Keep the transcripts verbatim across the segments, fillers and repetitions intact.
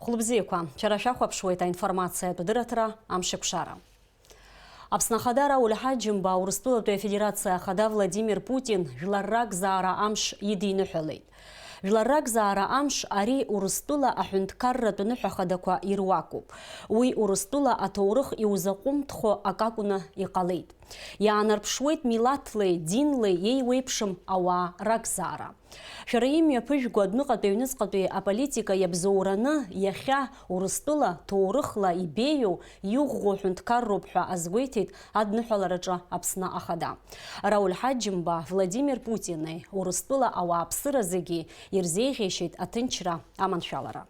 Хәылбзиақәа, шәара шәахәаԥшуеит аинформациатә дырраҭара Амшеикәшара. Аԥсны Ахада Рауль Ҳаџьымба Урыстәылатәи Афедерациа Ахада Владимир Путин жәларракзаара амш идиныҳәалеит. Жәларракзаара амш ари Урыстәыла аҳәынҭқарратә ныҳәа хадақәа ируакуп. Уи Урыстәыла аҭоурых иузаҟәымҭхо акакәны иҟалеит. Иаанарԥшуеит милаҭлеи динлеи еиуеиԥшым ауаа ракзаара. Шәара имҩаԥыжәго адәныҟатәи аҩныҵҟатәи аполитика иабзоураны иахьа Урыстәыла ҭоурыхла ибеиоу, иӷәӷәоу ҳәынҭқарроуп ҳәа азгәеиҭеит адныҳәалараҿы Аԥсны Ахада. Рауль Ҳаџьымба Владимир Путини Урыстәыла ауааԥсыра зегьы ирзеиӷьеишьеит аҭынчра аманшәалара.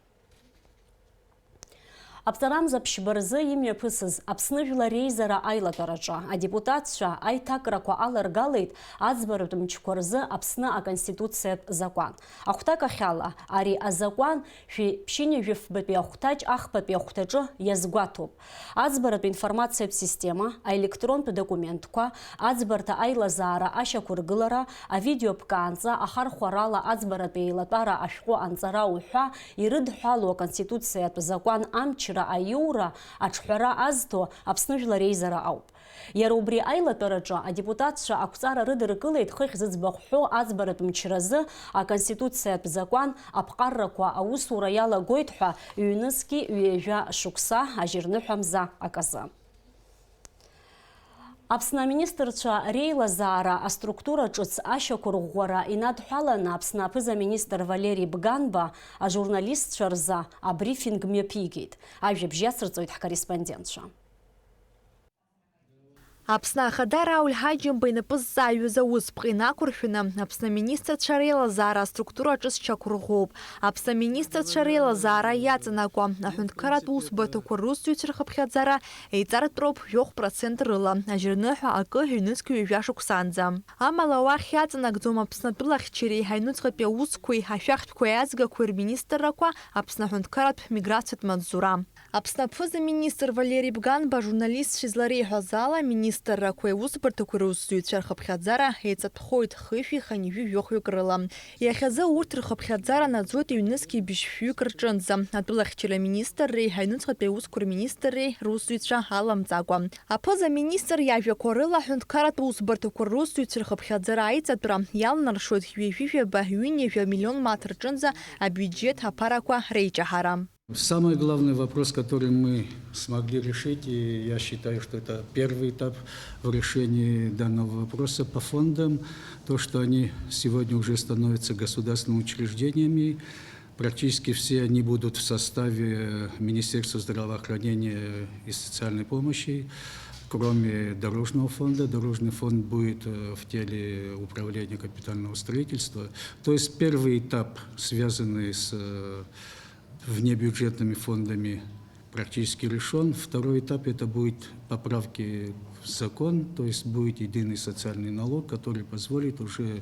Аԥҵарамза ԥшьба рзы имҩаԥысыз Аԥсны Жәлар Реизара аилатәараҿы адепутатцәа аиҭакрақәа аларгалеит аӡбаратә мчқәа рзы Аԥсны Аконституциатә закәан. Ахәҭакахьала, ари азакәан шәи-, ԥшьынҩажәи фбатәи ахәҭаҷ ахԥатәи ахәҭаҿы иазгәаҭоуп. Аӡбаратә информациатә система, аелектронтә документқәа, аӡбарҭа аилазаара ашьақәыргылара, авидеоԥкаанҵа ахархәарала аӡбаратә еилатәара ашәҟәы анҵара уҳәа ирыдҳәалоу аконституциатә закәан амчра аиура аҿҳәара азҭо Аԥсны Жәлар Реизара ауп. Иара убри аилатәараҿы адепутатцәа ақәҵара рыдыркылеит хыхь зыӡбахә ҳәоу аӡбаратә мчразы аконституциатә закәан аԥҟаррақәа аусура иалагоит ҳәа ҩнызқьи ҩажәа шықәса ажьырныҳәамза аказы. Аԥсны аминистрцәа реилазаара аструктура ҿыц ашьақәырӷәӷәара инадҳәаланы Аԥсны аԥыза-министр Валери Бганба ажурналистцәа рзы абрифинг мҩаԥигеит. Ажәабжь иацырҵоит ҳкорреспондентцәа. Аԥсны Ахада Рауль Ҳаџьымба инапы зҵааҩыз аусԥҟа инақәыршәаны, Аԥсны аминистрцәа реилазаара аструктура ҿыц шьақәырӷәӷәоуп. Аԥсны аминистрцәа реилазаара иаҵанакуа аҳәынҭқарратә усбарҭақәа русзуҩцәа рхыԥхьаӡара еиҵартәроуп жәохә процент рыла, ажьырныҳәа акы ҩнызқь ҩажәа шықәсанӡа. Амала уахь иаҵанакӡом Аԥснытәыла ахьчареи аҩныҵҟатәи аусқәеи ашәахтәқәеи аизгақәеи рминистррақәа, Аԥсны аҳәынҭқарратә миграциатә маҵзура. Аԥсны аԥыза-министр Валери Бганба ажурналистцәа излареиҳәаз ала, аминистррақәеи аусбарҭақәеи русзуҩцәа рхыԥхьаӡара еиҵатәхоит хышәи хынҩажәи жәохәҩык рыла. Иахьазы урҭ рхыԥхьаӡара наӡоит ҩнызқьи быжьшәҩык рҿынӡа. Атәылахьчара министрреи аҩныҵҟатәи аусқәа рминистрреи русзуҩцәа аламҵакәа. Аԥыза-министр иажәақәа рыла, аҳәынҭқарратә усбарҭақәа русзуҩцәа рхыԥхьаӡара аиҵатәра иалнаршоит ҩажәи жәаба, ҩынҩажәа миллион мааҭ рҿынӡа абиуџьеҭ аԥарақәа реиҷаҳара. Самый главный вопрос, который мы смогли решить, и я считаю, что это первый этап в решении данного вопроса по фондам, то, что они сегодня уже становятся государственными учреждениями, практически все они будут в составе Министерства здравоохранения и социальной помощи, кроме дорожного фонда. Дорожный фонд будет, э, в теле управления капитального строительства. То есть первый этап, связанный с, э, внебюджетными фондами, практически решён. Второй этап — это будет поправки в закон, то есть будет единый социальный налог, который позволит уже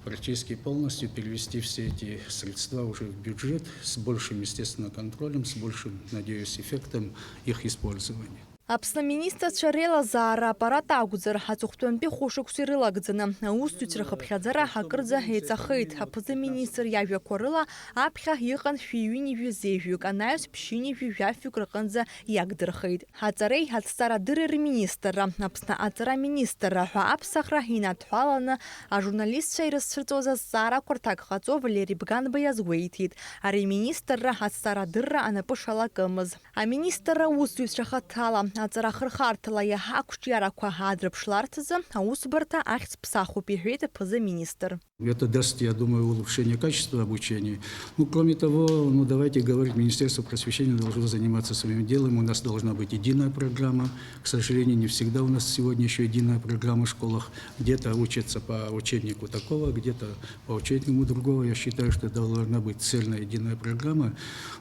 практически полностью перевести все эти средства уже в бюджет с большим, естественно, контролем, с большим, надеюсь, эффектом их использования. Аԥсны аминистрцәа реилазаара аппарат акәзар, аҵыхәтәантәи хәышықәса ирылагӡаны аусзуҩцәа рхыԥхьаӡара акырӡа еиҵахеит. Аԥыза-министр иажәақәа рыла, аԥхьа иҟан шәи ҩынҩажәи зеижәҩык, анаҩс ԥшьынҩажәи жәафҩык рҟынӡа иагдырхеит. Аҵареи ацҵарадырреи рминистрра, Аԥсны аҵара аминистрра ҳәа аԥсахра инадҳәаланы ажурналистцәа ирызцәырҵуаз азҵаарақәа рҭак ҟаҵо Валери Бганба иазгәеиҭеит. Ари аминистрра ацҵарадырра анапы шалакымыз. Аминистрра аусзуҩцәа хаҭала, аҵара ахырхарҭала иаҳа ақәҿиарақәа аадырԥшларҭазы аусбарҭа ахьӡ ԥсахуп, иҳәеит аԥыза-министр. Это даст, я думаю, улучшение качества обучения. Ну, кроме того, ну, давайте говорить, Министерство просвещения должно заниматься своим делом, у нас должна быть единая программа. К сожалению, не всегда у нас сегодня ещё единая программа в школах. Где-то учатся по учебнику такого, где-то по учебнику другого. Я считаю, что должна быть цельная единая программа.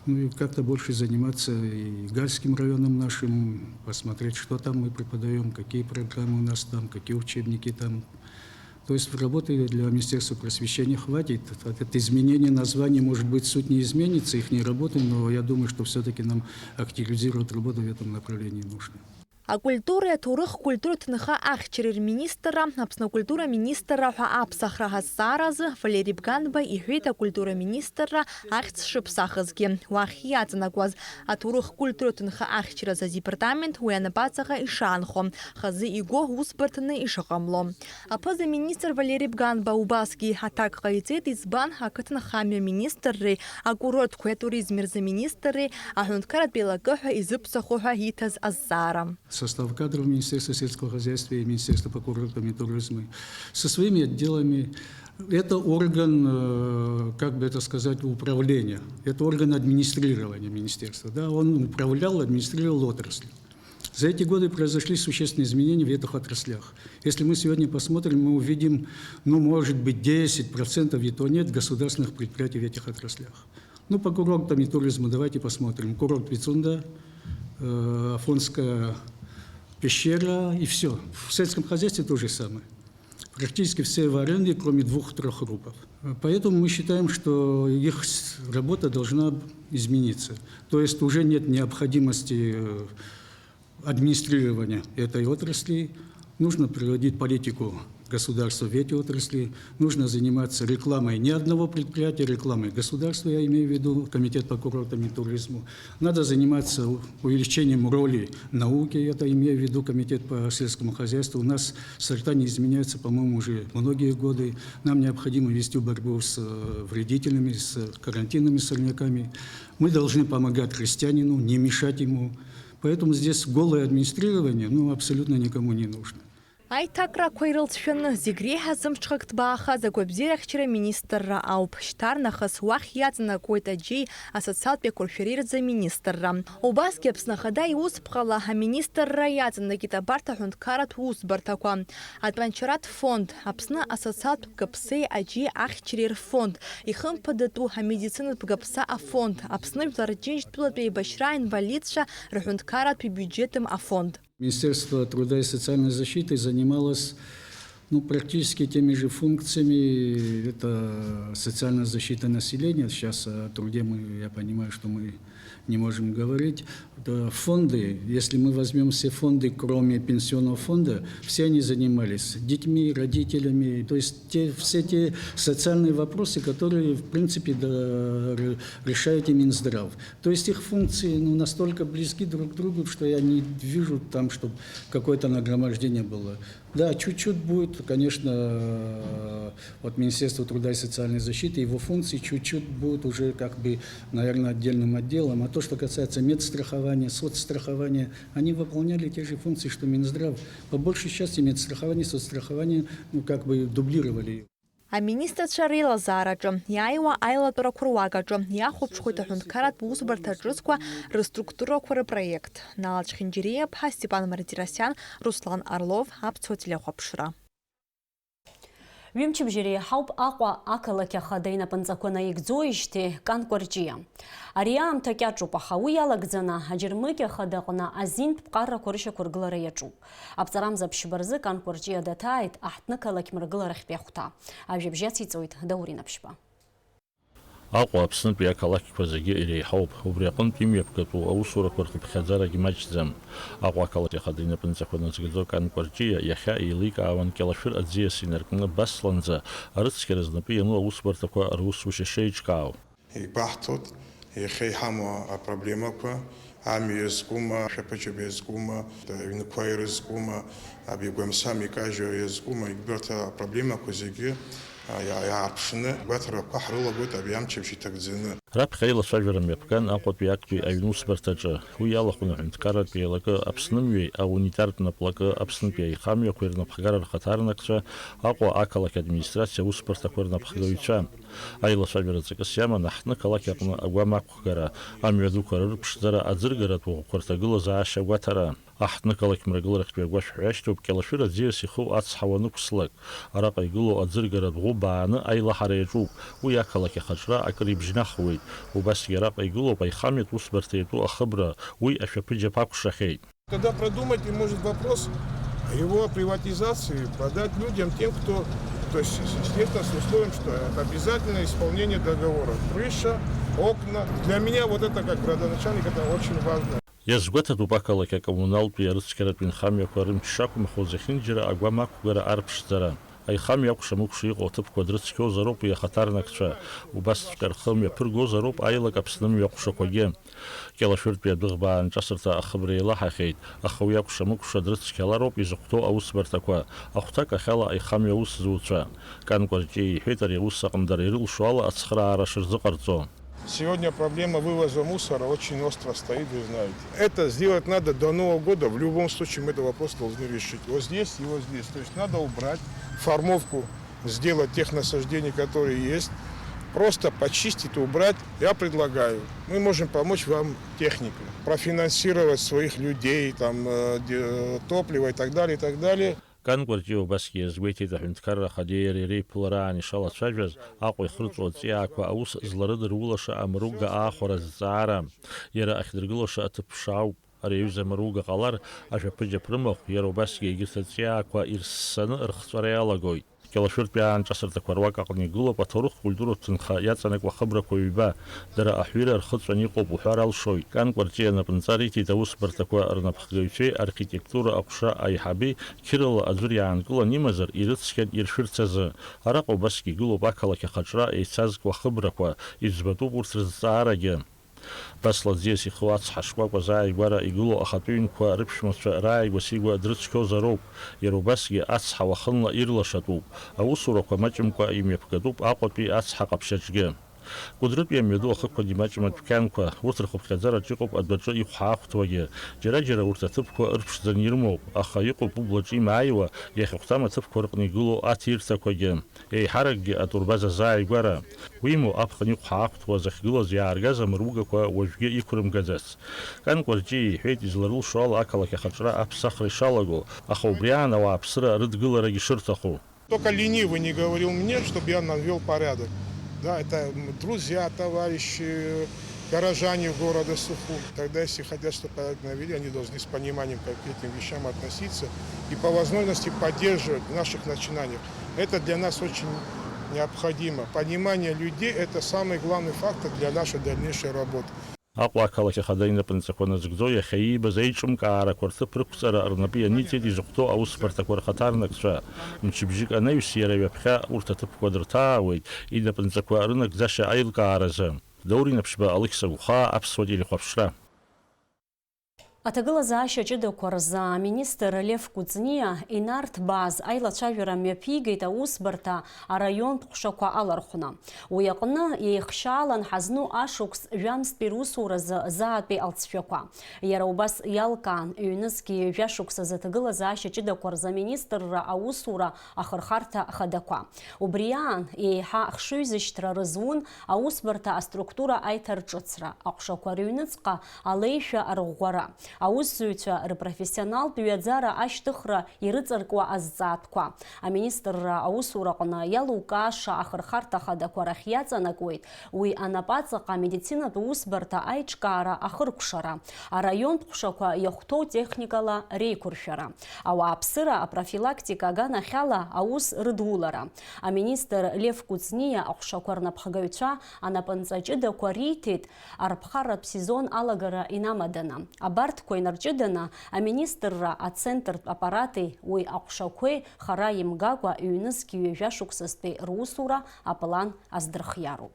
Ну и как-то больше заниматься и Гальским районом нашим, посмотреть, что там мы преподаём, какие программы у нас там, какие учебники там. То есть работы для Министерства просвещения хватит. Это изменение названия, может быть, суть не изменится, ихней работы, но я думаю, что всё-таки нам активизировать работу в этом направлении нужно. Акультуреи аҭоурых-культуратә ҭынха ахьчареи рминистрра, Аԥсны акультура министрра ҳәа аԥсахра азҵаара азы Валери Бганба иҳәеит акультура министрра ахьӡ шыԥсахызгьы. Уахь иаҵанакуаз аҭоурых-культуратә ҭынха ахьчаразы адепартамент уи анапаҵаҟа ишаанхо, хазы игәы усбарҭаны ишыҟамло. Аԥыза-министр Валери Бганба убасгьы аҭак ҟаиҵеит, избан ақыҭанхамҩа министрреи акурортқәеи атуризми рзы министрреи аҳәынҭқарратә еилакы ҳәа изыԥсахо ҳәа ииҭаз азҵаара. Состав кадров Министерства сельского хозяйства и Министерства по курортам и туризму со своими отделами. Это орган, э, как бы это сказать, управления. Это орган администрирования министерства. Да? Он управлял, администрировал отраслью. За эти годы произошли существенные изменения в этих отраслях. Если мы сегодня посмотрим, мы увидим, ну, может быть, десять процентов и то нет государственных предприятий в этих отраслях. Ну, по курортам и туризму давайте посмотрим. Курорт Пицунда, э, Афонская пещера и всё. В сельском хозяйстве то же самое. Практически все в аренде, кроме двух-трёх РУПов. Поэтому мы считаем, что их с-, работа должна измениться. То есть уже нет необходимости, э, администрирования этой отрасли. Нужно приводить политику государства в эти отрасли. Нужно заниматься рекламой не одного предприятия, рекламой государства, я имею в виду Комитет по курортам и туризму. Надо заниматься у-, увеличением роли науки, это имею в виду Комитет по сельскому хозяйству. У нас сорта не изменяются, по-моему, уже многие годы. Нам необходимо вести борьбу с, э, вредителями, с карантинными сорняками. Мы должны помогать крестьянину, не мешать ему. Поэтому здесь голое администрирование, ну, абсолютно никому не нужно. Аиҭакрақәа ирылҵшәаны, зегь реиҳа зымҽхак ҭбаахаз агәабзиарахьчара министрра ауп. Шьҭарнахыс уахь иаҵанакуеит аџьеи асоциалтә еиқәыршәареи рзы аминистрра. Убасгьы Аԥсны Ахада иусԥҟала аминистрра иаҵанакит абарҭ аҳәынҭқарратә усбарҭақәа. Атәанчаратә фонд, Аԥсны асоциалтә бгаԥсеи аџьеи ахьчареи рфонд, ихымԥадатәу амедицинатә бгаԥса афонд, Аԥсны Жәлар Џьынџьтәылатә еибашьра аинвалидцәа рҳәынҭқарратә ибиуџьетым афонд. Министерство труда и социальной защиты занималось, ну, практически теми же функциями. Это социальная защита населения. Сейчас о труде мы, я понимаю, что мы не можем говорить. Да, фонды, если мы возьмём все фонды, кроме пенсионного фонда, все они занимались детьми, родителями. То есть те, все те социальные вопросы, которые, в принципе, да, ре-, решает и Минздрав. То есть их функции, ну, настолько близки друг к другу, что я не вижу там, чтоб какое-то нагромождение было. Да, чуть-чуть будет, конечно, вот Министерство труда и социальной защиты, его функции чуть-чуть будут уже как бы, наверное, отдельным отделом. А то, что касается медстрахования, соцстрахования, они выполняли те же функции, что Минздрав. По большей части медстрахование, соцстрахование, ну, как бы дублировали. Аминистрцәа реилазаараҿы, иааиуа аилатәарақәа руак аҿы иахәаԥшуеит аҳәынҭқарратә усбарҭа ҿыцқәа рыструктурақәа рпроект. Нала Чхинџьириа-ԥҳа, Степан Мартиросиан, Руслан Орлов, Аԥсуа телехәаԥшра. Ҩымчыбжьа иреиҳауп Аҟәа ақалақь ахада инапынҵақәа наигӡоижьҭеи Кан Кәарҷиа. Ари аамҭа кьаҿуп, аха уи иалагӡаны аџьармыкьа ахада аҟны азинтә ԥҟарақәа рышьақәыргылара иаҿуп. Аԥҵарамза ԥшьба рзы Кан Кәарҷиа даҭааит аҳҭнықалақь мрагыларахьтәи ахәҭа. Ажәабжь иациҵоит Даур Инаԥшьба. Аҟәа Аԥснытәи ақалақьқәа зегьы иреиҳауп, убри аҟынтә имҩаԥгатәу аусурақәа рхыԥхьаӡарагь маҷӡам. Аҟәа ақалақь ахада инапынҵақәа назгӡо Кан Кәарҷиа иахьа еиликаауан Кьалашәыр аӡиас инаркны басланӡа арыцқьара знапы иану аусбарҭақәа русушьа шеиҿкаау. Игәаҳҭоит, иахьа иҳамоу апроблемақәа, амҩа иазкума, ашәаԥыџьаԥ иазкума, аҩнқәа ирызкума, абри агәамсам икажьу иазкума, убарҭ апроблемақәа зегьы, а, иа-, иаарԥшны, агәаҭарақәа ҳрылагоит абри амчыбжь иҭагӡаны. Раԥхьа аилацәажәара мҩаԥган Аҟәатәи актәи аҩнусбарҭаҿы. Уи иалахәын аҳәынҭқарратә еилакы Аԥсны мҩеи аунитартә наплакы Аԥснытәи аихамҩақәеи рнапхгара рхаҭарнакцәа, Аҟәа ақалақь администрациа аусбарҭақәа рнапхгаҩцәа. Аилацәажәара ҵакыс иаман аҳҭнықалақь аҟны агәам ақәгара, амҩа дуқәа рырԥшӡара, аӡыргаратә ӷәқәа рҭагылазаашьа агәаҭара. Аҳҭнықалақь мрагыларахьтәи агәашә ҳәа иашьҭоуп Кьалашәыр аӡиас иху ацҳа уанықәслак. Араҟа игылоу аӡыргаратә ӷәы бааны аилаҳара иаҿуп. Уи ақалақь ахаҿра акыр ибжьнахуеит. Убасгьы араҟа игылоуп аихамҩатә усбарҭа иатәу ахыбра, уи ашәаԥыџьаԥ акәшахьеит. Тогда продумайте, может, вопрос о его приватизации, продать людям, тем, кто, то есть, естественно, с условием, что это обязательное исполнение договора. Крыша, окна. Для меня вот это, как градоначальник, это очень важно. Иазгәаҭатәуп ақалақь акоммуналтәи арыцқьаратә инхамҩақәа рымч шақәымхо зехьынџьара агәам ақәгара арԥшӡара. Аихамҩа акәша-мыкәша иҟоу аҭыԥқәа дрыцқьозароуп уи ахаҭарнакцәа, убасҵәҟьа рхы мҩаԥыргозароуп аилак Аԥсны мҩа ҟәшақәагьы. Кьалашәыртәи адәыӷба аанҿасырҭа ахыбра еилаҳахьеит, аха уи акәша-мыкәша дрыцқьалароуп изыхәҭоу аусбарҭақәа, ахәҭак ахьала аихамҩа аусзуҩцәа. Кан Кәарҷиа иҳәеит ари аус аҟны дара ирылшо ала ацхыраара шырзыҟарҵо. Сегодня проблема вывоза мусора очень остро стоит, вы знаете. Это сделать надо до Нового года, в любом случае мы этот вопрос должны решить. Вот здесь и вот здесь. То есть надо убрать формовку, сделать тех насаждений, которые есть, просто почистить, убрать. Я предлагаю, мы можем помочь вам техникой, профинансировать своих людей, там, э, де- топливо и так далее, и так далее. Кан Кәарҷиа убасгьы иазгәеиҭеит аҳәынҭқарра ахадеи иареи реиԥылараан ишалацәажәаз, Аҟәа ихырҵәо аҵиаақәа аус зларыдырулаша амруга аахәара азҵаара, иара ахьдыргылаша аҭыԥ ԥшаауп. Ари аҩыза амруга ҟалар, ажәаԥыџьаԥ рымахә, иара убасгьы егьырҭ аҵиаақәа ирссаны рхҵәара иалагоит. Кьалашәыртәи аанҿасырҭақәа руак аҟны игылоуп аҭоурых-культуратә ҭынха иаҵанакуа ахыбрақәа ҩба. Дара аҳәира рхыҵәан иҟоуп уҳәар алшоит. Кан Кәарҷиа анапынҵа риҭеит аусбарҭақәа рнапхгаҩцәеи архитектура аҟәша аиҳаби қьырала аӡәыр иаанкылан имазар, ирыцқьан иршәырц азы. Араҟа убасгьы игылоуп ақалақь ахаҿра еицазкуа ахыбрақәа, иӡбатәуп урҭ рызҵаарагьы. Басла аӡиас иху ацҳа шкәакәа азааигәара игылоу ахатәы ҩнқәа рыԥшәмацәа рааигәа-сигәа дрыцқьозароуп, иара убасгьы ацҳа уахынла ирлашатәуп, аусурақәа маҷымкәа имҩаԥгатәуп Аҟәатәи ацҳа ҟаԥшьаҿгьы. Кәыдрытәи амҩаду ахықәан имаҷым адәқьанқәа, урҭ рхыԥхьаӡараҿ иҟоуп адәаҿы ихәҳаахәҭуагьы, џьара-џьара урҭ аҭыԥқәа ырԥшӡаны ирымоуп, аха иҟоуп ублаҿы имааиуа, иахьахәҭам аҭыԥқәа рҟны игылоу аҭирҭақәагьы. Еиҳаракгьы атурбаза азааигәара. Уимоу, аԥхын ихәҳаахәҭуа захьгылаз иааргаз амыругақәа уажәгьы иқәрымгаӡац. Кан Кәарҷиа иҳәеит, изларылшо ала ақалақь ахаҿра аԥсахра ишалаго, аха убри аан ауааԥсыра рыдгыларагьы шырҭаху. Только ленивый не говорил мне, чтобы я навёл порядок. Да, это, м, друзья, товарищи, горожане города Сухум. Тогда, если хотят, чтобы порядок навели, они должны с пониманием к этим вещам относиться и по возможности поддерживать в наших начинаниях. Это для нас очень необходимо. Понимание людей — это самый главный фактор для нашей дальнейшей работы. Аҟәа ақалақь ахада инапынҵақәа назгӡо иахьа иибаз аиҿымкаарақәа рҭыԥ рықәҵара рнапы ианиҵеит изыхәҭоу аусбарҭақәа рхаҭарнакцәа. Мчыбжьык анаҩс иара ҩаԥхьа урҭ аҭыԥқәа дырҭаауеит, инапынҵақәа рынагӡашьа аилкааразы. Даур Инаԥшьба, Алықьса Гәхаа, Аԥсуа телехәаԥшра. Аҭагылазаашьа ҷыдақәа рзы аминистр Лев Кәыҵниа инарҭбааз аилацәажәара мҩаԥигеит аусбарҭа араионтә ҟәшақәа алархәны. Уи аҟны еихшьаалан ҳазну ашықәс жәамзтәи русуразы заатәи алҵшәақәа. Иара убас иалкаан, ҩнызқьи ҩажәа шықәсазы аҭагылазаашьа ҷыдақәа рзы аминистрра аусура ахырхарҭа хадақәа. Убри аан, еиҳа хшыҩзышьҭра рызун аусбарҭа аструктура аиҭарҿыцра, аҟәшақәа рыҩныҵҟа алеишәа арӷәӷәара, аусзуҩцәа рпрофессионалтә ҩаӡара ашьҭыхра ирыҵаркуа азҵаатәқәа. Аминистрра аусураҟны иалукааша ахырхарҭа хадақәа рахь иаҵанакуеит уи анапаҵаҟа амедицинатә усбарҭа аиҿкаара ахыркәшара, араионтә ҟәшақәа иахәҭоу техникала реиқәыршәара, ауааԥсыра апрофилактика аганахьала аус рыдулара. Аминистр Лев Кәыҵниа аҟәшақәа рнапхгаҩцәа анапынҵа ҷыдақәа риҭеит арԥхарратә сезон алагара инамаданы. Абарҭқәа инарҷыданы, аминистрра ацентртә аппарати уи аҟәшақәеи хара имгакәа ҩнызқь ҩажәа шықәсазтәи русура аплан аздырхиароуп.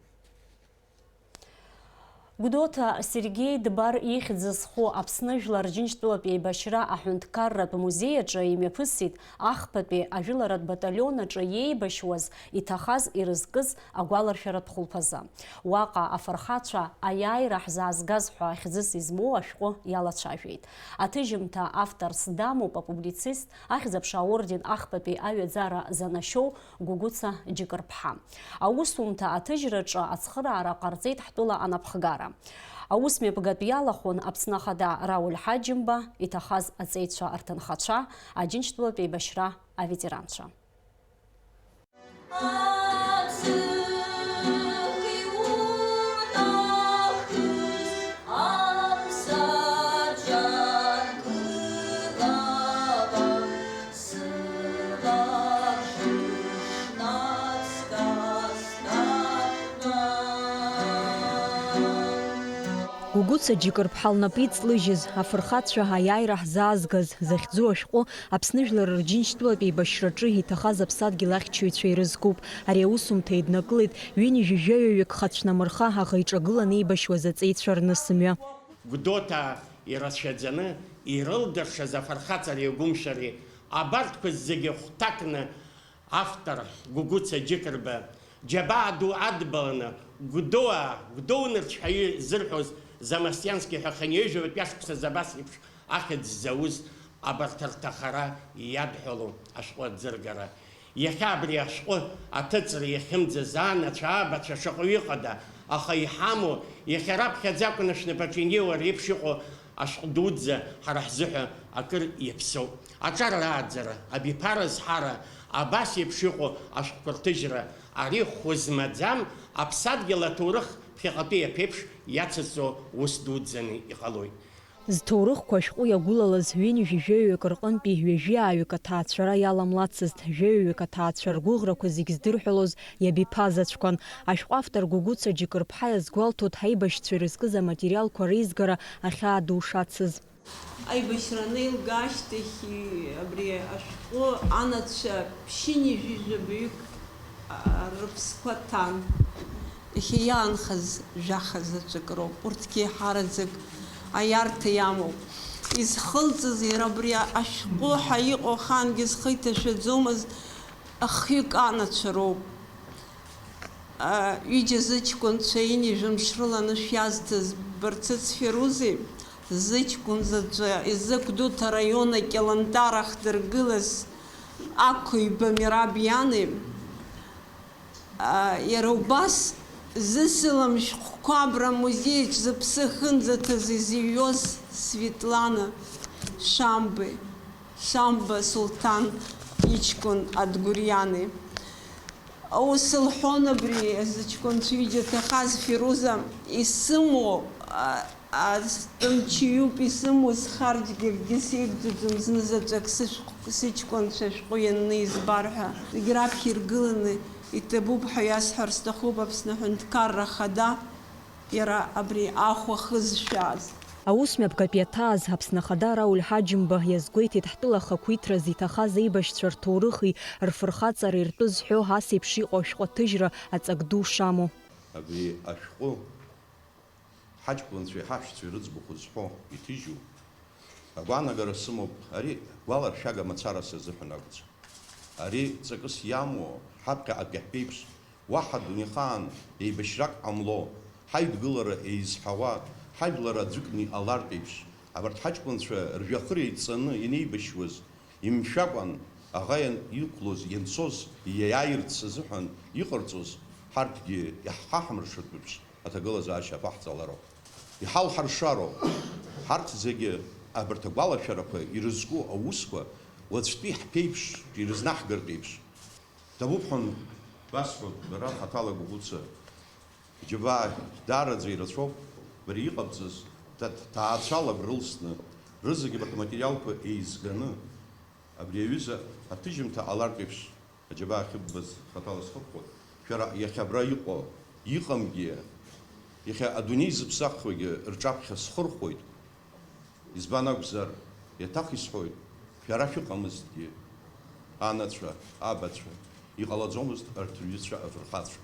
Гәдоуҭа Сергеи Дбар ихьӡ зху Аԥсны Жәлар Џьынџьтәылатә еибашьра аҳәынҭқарратә музеи аҿы имҩаԥысит ахԥатәи ажәыларатә баталион аҿы иеибашьуаз, иҭахаз ирызкыз агәаларшәаратә хәылԥазы. Уаҟа афырхацәа аиааира ҳзаазгаз ҳәа хьӡыс измоу ашәҟәы иалацәажәеит. Аҭыжьымҭа авторс дамоуп апублицист, Ахьӡ-аԥша аорден ахԥатәи аҩаӡара занашьоу Гәыгәыца Џьыкырԥҳа. Аусумҭа аҭыжьраҿы ацхыраара ҟарҵеит ҳтәыла анапхгара. Аус мҩаԥгатә иалахәын Аԥсны Ахада Рауль Ҳаџьымба, иҭахаз аҵеицәа рҭынхацәа, Аџьынџьтәылатә еибашьра аветеранцәа. Гәыца Џьыкырԥҳа лнапы иҵлыжьыз, афырхацәа аиааира ҳзаазгаз, захьӡу ашәҟәы Аԥсны Жәлар Рџьынџьтәылатә еибашьраҿы иҭахаз аԥсадгьыл ахьчаҩцәа ирызкуп. Ари аусумҭа еиднакылеит ҩынҩажәи жәаҩаҩык хацәнамырха аӷа иҿагыланы еибашьуаз аҵеицәа рнысымҩа. Гәдоуҭаа ирацәаӡаны ирылдыршаз афырхаҵареи агәымшәареи абарҭқәа зегьы хәҭакны автор Гәыгәыца Џьыкырба, џьабаа ду адбаланы, Гәдоуаа, Гәдоу нырцә ҳәа изырҳәоз Замостьянски ҳәа хынҩажәи жәаба шықәсазы абас еиԥш ахьӡ зауз абарҭ рҭахара иадҳәалоу ашәҟәы аӡыргара. Иахьа абри ашәҟәы аҭыҵра иахьымӡаз анацәа, абацәа шаҟаҩы ыҟада, аха иҳамоу, иахьа раԥхьаӡа акәны шәнапаҿы инеиуа реиԥш иҟоу ашәҟәы дуӡӡа ҳара ҳзыҳәа акыр иаԥсоуп. Аҿар рааӡара, абиԥара азҳара, абас еиԥш иҟоу ашәҟәқәа рҭыжьра, ари хәы змаӡам, аԥсадгьыл аҭоурых ԥхьаҟатәи аԥеиԥш иацыҵо ус дуӡӡаны иҟалоит. Зҭоурыхқәа ашәҟәы иагәылалаз ҩынҩажәи жәаҩаҩык рҟынтәи ҩажәиааҩык аҭаацәара иаламлацызт, жәаҩаҩык аҭаацәа ргәыӷрақәа зегь здырҳәалоз иабиԥазаҵәқәан. Ашәҟәы автор Гәыгәыца Џьыкырԥҳа иазгәалҭоит ҳаибашьцәа ирызкыз аматериалқәа реизгара ахьаа ду шацыз. Аибашьра анеилга ашьҭахь, абри ашәҟәы анацәа ԥшьынҩажәи жәабаҩык, а, рыԥсқәа ҭан. Иахьа иаанхаз жәаха заҵәык роуп, урҭгьы еиҳараӡак аиарҭа иамоуп. Изхылҵыз иара абри ашәҟәы ҳәа иҟоу ахаангьы зхы иҭашәаӡомызт, хҩык анацәа роуп. А, ҩыџьа зыҷкәынцәа ҩынҩажәи жәамш рыла анышә иазҭаз Барцыц Ферузи, зыҷкәын заҵәы изы Гәдоуҭа араион акьалантар ахдыргылаз Ақәиба Мераб иани, а, иара убас зысалам шәҟәқәа абра амузеиаҿ зыԥсы ахьынӡаҭаз изыҩуаз Светлана Шамбеи, Шамба Сулҭан иҷкәын Адгәыриани. Ус лҳәон абри зыҷкәынцәа ҩыџьа ҭахаз Фируза, исымоу, а, астәымчаҩуп исымоу, схарџьгьы акгьы сеигӡаӡом, знызаҵәык сышәҟә-, сыҷкәынцәа шәҟәы ианны избар ҳәа. Зегь раԥхьа иргыланы иҭабуп ҳәа иасҳәар сҭахуп Аԥсны Аҳәынҭқарра Ахада. Иара абри ахә ахызшәааз. Аус мҩаԥгатә иаҭааз Аԥсны Ахада Рауль Ҳаџьымба иазгәеиҭеит, ҳтәыла ахақәиҭраз иҭахаз аибашьцәа рҭоурыхи рфырхаҵареи ртәы зҳәо ас еиԥш иҟоу ашәҟәы аҭыжьра аҵак ду шамоу. Абри ашәҟәы ҳаҷкәынцәеи ҳаҳәшьцәеи рыӡбахә зҳәо иҭыжьу агәаанагара сымоуп, ари гәаларшәага мацара сазыҳәан акәӡам. Ари ҵакыс иамоу, ҳаԥхьаҟатәи ҳԥеиԥш, уаҳа дунеихаан еибашьрак ҟамло, ҳаидгылара еизҳауа, ҳажәлар аӡәыкны иҟалартә еиԥш, абарҭ ҳаҷкәынцәа ржәҩахыр еиҵаны инеибашьуаз, имшәакәан аӷа иан-, иқәлоз, ианцоз, иаиааирц азыҳәан иҟарҵоз, ҳарҭгьы иаҳхаҳмыршартә еиԥш, аҭагылазаашьа аԥаҳҵалароуп. Иҳалҳаршароуп. Ҳарҭ зегьы абарҭ агәалашәарақәа ирызку аусқәа уаҵәтәи ҳԥеиԥш ирызнаҳгартә еиԥш. Ҭабуп ҳәа басҳәоит, бара хаҭала Гәыгәыца. Џьабаа даараӡа ирацәоуп, бара иҟабҵаз, ҭа-, ҭаацәала брылсны, рызегьы абарҭ аматериалқәа еизганы, абри аҩыза аҭыжьымҭа ҟалартә еиԥш, аџьабаа ахьыббаз хаҭала схырхәоит. Шәара иахьа абра иҟоу, иҟамгьы, иахьа адунеи зыԥсахуагьы рҿаԥхьа схырхәоит. Избан акәзар, еиҭах исҳәоит, шәара шәыҟамызҭгьы, анацәа, абацәа, иҟалаӡомызт арҭ рҩызцәа афырхацәа.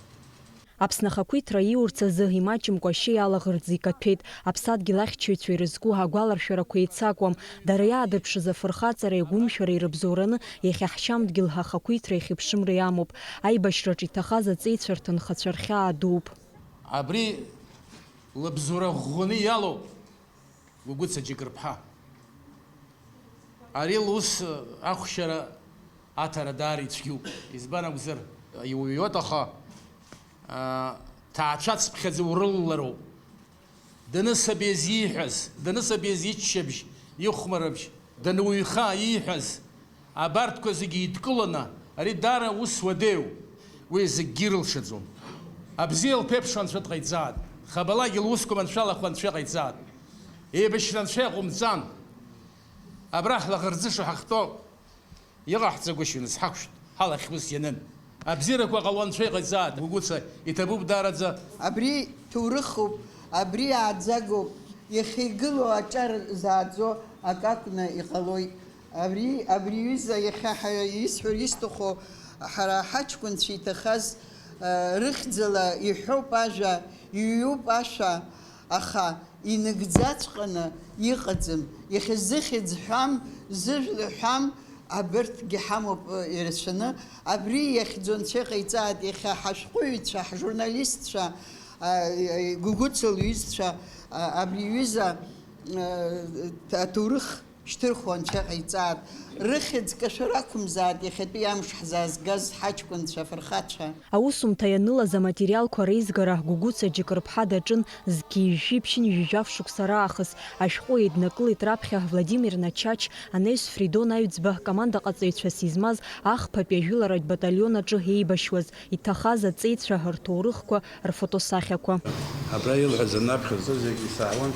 Аԥсны ахақәиҭра иурц азы имаҷымкәа ашьеи алаӷырӡи каҭәеит. Аԥсадгьыл ахьчаҩцәа ирызку агәаларшәарақәа еицакуам. Дара иаадырԥшыз афырхаҵареи агәымшәареи рыбзоураны иахьа ҳшьамдгьыл ахақәиҭра иахьыԥшымра иамоуп. Аибашьраҿ иҭахаз аҵеицәа рҭынхацәа рхьаа дууп. Абри лыбзоура ӷәӷәаны иалоуп. Гәыгәыца Џьыкырԥҳа. Ари лус ахәшьара аҭара даара ицәгьоуп. Избан акәзар, иуҩуеит, аха, аа, ҭаацәацыԥхьаӡа урылалароуп. Данысабиз ииҳәаз, данысабиз иччабжь, ихәмарыбжь, дануҩха ииҳәаз, абарҭқәа зегьы идкыланы, ари даара ус уадаҩуп, уи зегьгьы ирылшаӡом. Абзиа лԥеиԥшу анцәа дҟаиҵааит, хабалагьы лусқәа маншәалахо анцәа иҟаиҵааит. Еибашьра анцәа иҟаумҵан. Абра ҳлаӷырӡыша ҳахьтәоу иҟаҳҵагәышьон, зҳақәшәт, ҳалахь ус ианын. Абзиарақәа ҟало анцәа иҟаиҵааит, Гәыгәыца, иҭабуп даараӡа. Абри ҭоурыхуп, абри ааӡагоуп, Иахьа игылоу аҿар зааӡо акы акәны иҟалоит. Абри, абри аҩыза иахьа ҳа-, исҳәар исҭаху, ҳара ҳаҷкәынцәа иҭахаз, а, рыхьӡала иҳәоуп ажәа, иҩуп ашәа, аха инагӡаҵәҟьаны иҟаӡам. Иахьа зыхьӡ ҳәам, зыжәла ҳәам, абырҭгьы ҳамоуп, э, ирацәаны. Абри иахьӡу анцәа иҟаиҵааит, иахьа ҳашәҟәыҩҩцәа, ҳжурналистцәа, а, гәыгәыцалҩызцәа, а, абри аҩыза, э, аҭоурых шьҭырхуа анцәа иҟаиҵааит. Рыхьӡ кашәара ақәымзааит иахьатәи амш ҳзаазгаз ҳаҷкәынцәа, афырхацәа. Аусумҭа ианылаз аматериалқәа реизгара Гәыгәыца Џьыкырԥҳа даҿын. Зқьи жәшәи ԥшьынҩажәи жәаф шықәса раахыс ашәҟәы еиднакылеит раԥхьа Владимир Начач, анаҩс Фридон Аҩӡба, командаҟаҵаҩцәас измаз ахԥатәи ажәыларатә баталион аҿы еибашьуаз, иҭахаз аҵеицәа рҭоурыхқәа, рфотосахьақәа. Абра илҳәаз анаԥхьаӡо зегьы исаҳауан,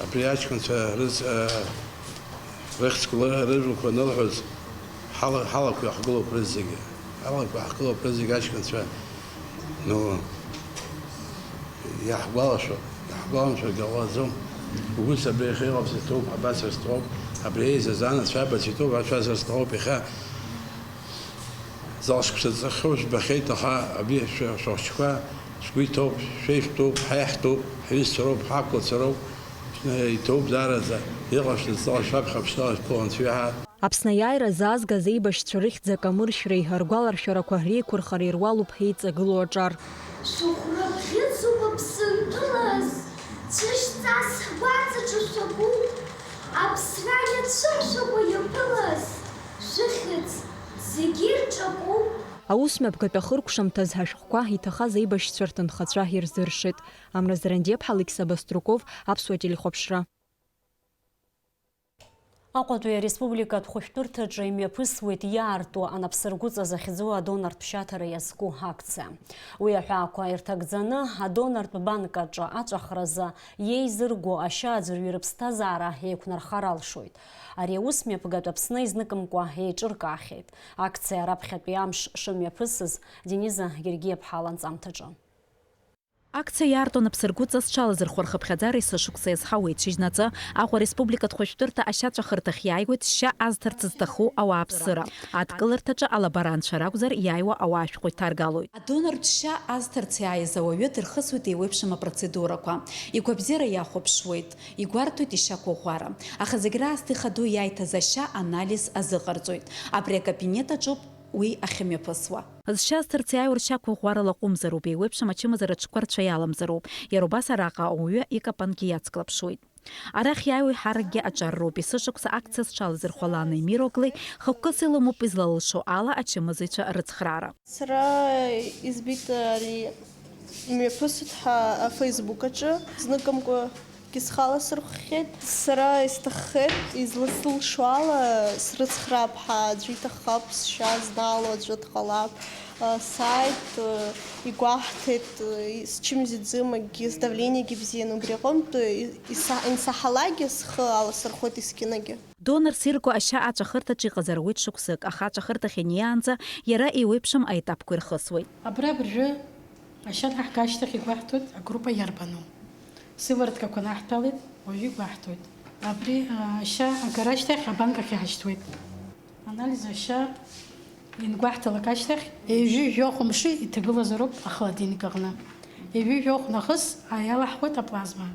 абри аҷкәынцәа рыз-, рыхьӡқәа, рыжәлақәа анылҳәоз, ҳала-, ҳалақәа иаҳгылоуп рызегьы. Ҳалақәа иаҳгылоуп рызегьы аҷкәынцәа. Ну, иаҳгәалашәо, иаҳгәаламшәаргьы ҟалаӡом. Угәы абри иахьа иҟабҵаз иҭоуп, ҳабацәа рҭоуп, абри еизаз анацәа абацәа иҭоуп, ацәа зырҭоуп, иахьа зал шықәса ҵхьоу жәбахьеит, аха абри шәа-, шәахәыҷқәа шәгәы иҭоуп, шәеиҳәтәуп, ҳаиҳәтәуп, ҳҩызцәа роуп, ҳақәлацәа роуп, шәны иҭоуп даараӡа, иҟашәҵаз зал шәаԥхьа ԥшьҭала шәԥыло анцәа иаҳа. Аԥсны аиааира заазгаз еибашьцәа рыхьӡ акамыршәреи ргәаларшәарақәа реиқәырхареи руалуп еиҵагылоу аҿар. Шәыхәра бӷьыцуп Аԥсынтәылаз, цәышҵас ҳгәаҵаҿы шәаку, аԥсра иацәымшәакәа иаԥылаз, шәыхьӡ зегьы ирҿаку. Аусмҩаԥгатә ахыркәшамҭаз ашәҟәқәа иҭахаз аибашьцәа рҭынхацәа ирзыршеит. Амра Зарандиаԥҳа, Алықьса Баструков, Аԥсуа телехәаԥшра. Аҟәатәи ареспубликатә хәышәтәырҭаҿы имҩаԥысуеит иаарту анапсыргәыҵа захьӡу адонортә шьаҭара иазку акциа. Уи аҳәаақәа ирҭагӡаны адонортә банк аҿы аҵәахразы иеизырго ашьа аӡәырҩы рыԥсҭазаара еиқәнархар алшоит. Ари аус мҩаԥгатә Аԥсны изныкымкәа еиҿыркаахьеит. Акциа раԥхьатәи амш шымҩаԥысыз Дениза Гергиаԥҳа ланҵамҭаҿы. Акциа иаарту анапсыргәыҵа зҽалазырхәу рхыԥхьаӡара есышықәса иазҳауеит. Шьыжьнаҵы Аҟәа республикатә хәышәтәырҭа ашьаҵәахырҭахь иааиуеит шьа азҭарц зҭаху ауааԥсыра. Адкыларҭаҿы алаборанцәа ракәзар, иааиуа ауаа ашәҟәы иҭаргалоит. Адонортә шьа азҭарц иааиз ауаҩы дырхысуеит еиуеиԥшым апроцедурақәа. Игәабзиара иахәаԥшуеит, игәарҭоит ишьақәыӷәӷәара. Аха зегь раасҭа ихадоу иааиҭаз ашьа анализ азыҟарҵоит. Абри акабинет аҿоуп уи ахьымҩаԥысуа. Зшьа зҭарц иааиуа ршьақәыӷәӷәарала аҟәымзароуп, еиуеиԥшым ачымазара аҽқәа рцәа иаламзароуп. Иара убас араҟа ауаҩы икапангьы иацклаԥшуеит. Арахь иааиуа еиҳаракгьы аҿар роуп. Есышықәса акциа зҽалазырхәо Лана Емироглеи хықәкыс илымоуп излалылшо ала ачымазаҩцәа рыцхраара. Сара избеит ари мҩаԥысуеит ҳәа афейсбук аҿы, зныкымкәа схала сырхәхьеит. Сара исҭаххеит, изласылшо ала, срыцхраап ҳәа, аӡәы иҭаххап, сшьа знаало аӡәы дҟалап. Сааит, игәаҳҭеит, счымазаҩ акгьы, сдавлениагьы бзиан, убри аҟынтә иса-, ансаҳалакгьы схы аласырхәуеит есқьынагьы. Донорс ирго ашьа аҵәахырҭаҿы иҟазар ауеит шықәсык, аха аҵәахырҭахь иниаанӡа иара еиуеиԥшым аетапқәа ирхысуеит. Абра абыржәы ашьа анаҳга ашьҭахь игәаҳҭоит агруппа иарбану. Сывороткақәа наҳҭалеит, уажәы игәаҳҭоит. Абри, а, ашьа агара ашьҭахь абанк ахь иҳашьҭуеит. Анализ ашьа иангәаҳҭалак ашьҭахь, ҩажәи жәохә мшы иҭагылазароуп ахолодильник аҟны. Ҩажәи жәохә нахыс иалаҳхуеит аплазма.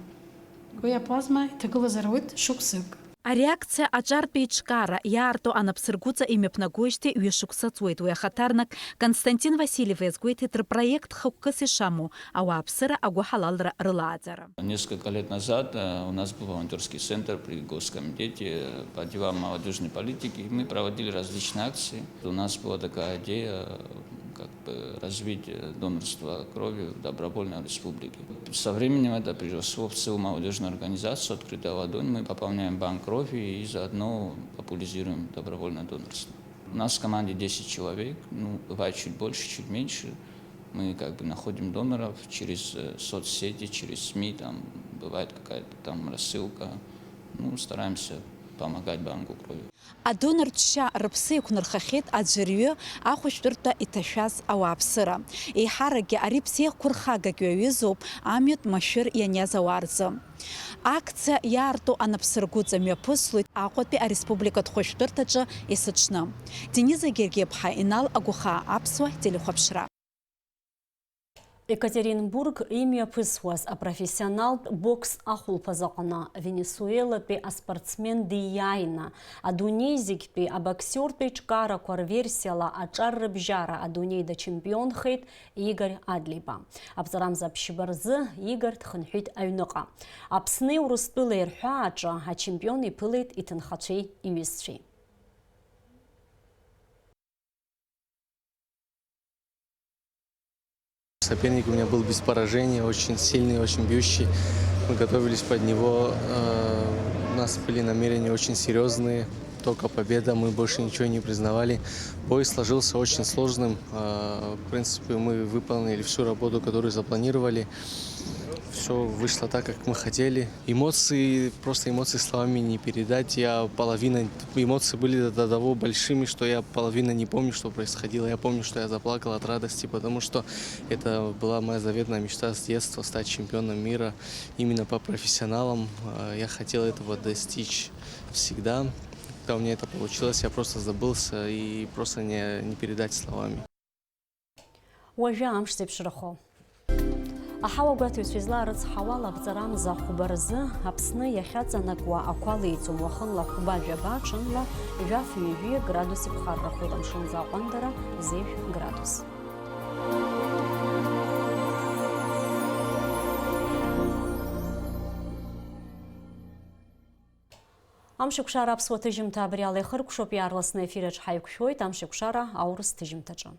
Уи аплазма иҭагылазар ауеит шықәсык. Ари акциа аҿартә еиҿкаара иаарту анапсыргәыҵа имҩаԥнагоижьҭеи ҩышықәса ҵуеит. Уи ахаҭарнак Константин Васильев иазгәеиҭеит, рпроект хықәкыс ишамоу, ауааԥсыра агәыҳалалра рылааӡара. Несколько лет назад, э, у нас был волонтёрский центр при Госкомитете, э, по делам молодёжной политики, и мы проводили различные акции. У нас была такая идея, э, как бы развить, э, донорство крови в добровольной республике. Со временем это переросло в целую молодёжную организацию «Открытая ладонь». Мы пополняем банк крови и заодно популяризируем добровольное донорство. У нас в команде десять человек, ну, бывает чуть больше, чуть меньше. Мы как бы находим доноров через, э, соцсети, через СМИ, там бывает какая-то там рассылка. Ну, стараемся помогать банку крови. Адонортә шьа рыԥсы еиқәнархахьеит аӡәырҩы ахәышәтәырҭа иҭашәаз ауааԥсыра. Еиҳаракгьы ари ԥсеиқәырхагак иаҩызоуп амҩатә машәыр ианиаз ауаа рзы. Акциа иаарту анапсыргәыҵа мҩаԥыслоит Аҟәатәи ареспубликатә хәышәтәырҭаҿы есыҽны. Дениза Гергиаԥҳа, Инал Агәахаа, Аԥсуа телехәаԥшра. Екатеринбург имҩаԥысуаз апрофессионалтә бокс ахәылԥаз аҟны Венесуелатәи аспортсмен диааины, адунеи зегьтәи абоксиортә еиҿкаарақәа рверсиала аҿар рыбжьара адунеи дачемпионхеит Игорь Адлеиба. Аԥҵарамза ԥшьба рзы Игорь дхынҳәит аҩныҟа. Аԥсни Урыстәылеи рҳәааҿы ачемпион иԥылеит иҭынхацәеи иҩызцәеи. Соперник у меня был без поражения, очень сильный, очень бьющий. Мы готовились под него. Э, у нас были намерения очень серьезные. Только победа, мы больше ничего не признавали. Бой сложился очень сложным. Э, в принципе, мы выполнили всю работу, которую запланировали. Все вышло так, как мы хотели. Эмоции, просто эмоции словами не передать. Я половина, эмоции были до того большими, что я половина не помню, что происходило. Я помню, что я заплакал от радости, потому что это была моя заветная мечта с детства, стать чемпионом мира именно по профессионалам. Э, я хотел этого достичь всегда. Когда у меня это получилось, я просто забылся и просто не, не передать словами. Уажәы амш зеиԥшрахо. Аҳауа гәаҭаҩцәа излаарыцҳауа ала, аԥҵарамза хәба рзы Аԥсны иахьаҵанакуа ақәа леиӡом, уахынла хәба жәаба, ҽынла жәаф-ҩажәи градус иԥхаррахоит, амшынӡы аҟәандара зежә градус. Амшеикәшара аԥсуа ҭыжьымҭа абри ала ихыркәшоуп, иаарласны аефир аҿы ҳаиқәшәоит Амшеикәшара аурыс ҭыжьымҭаҿы.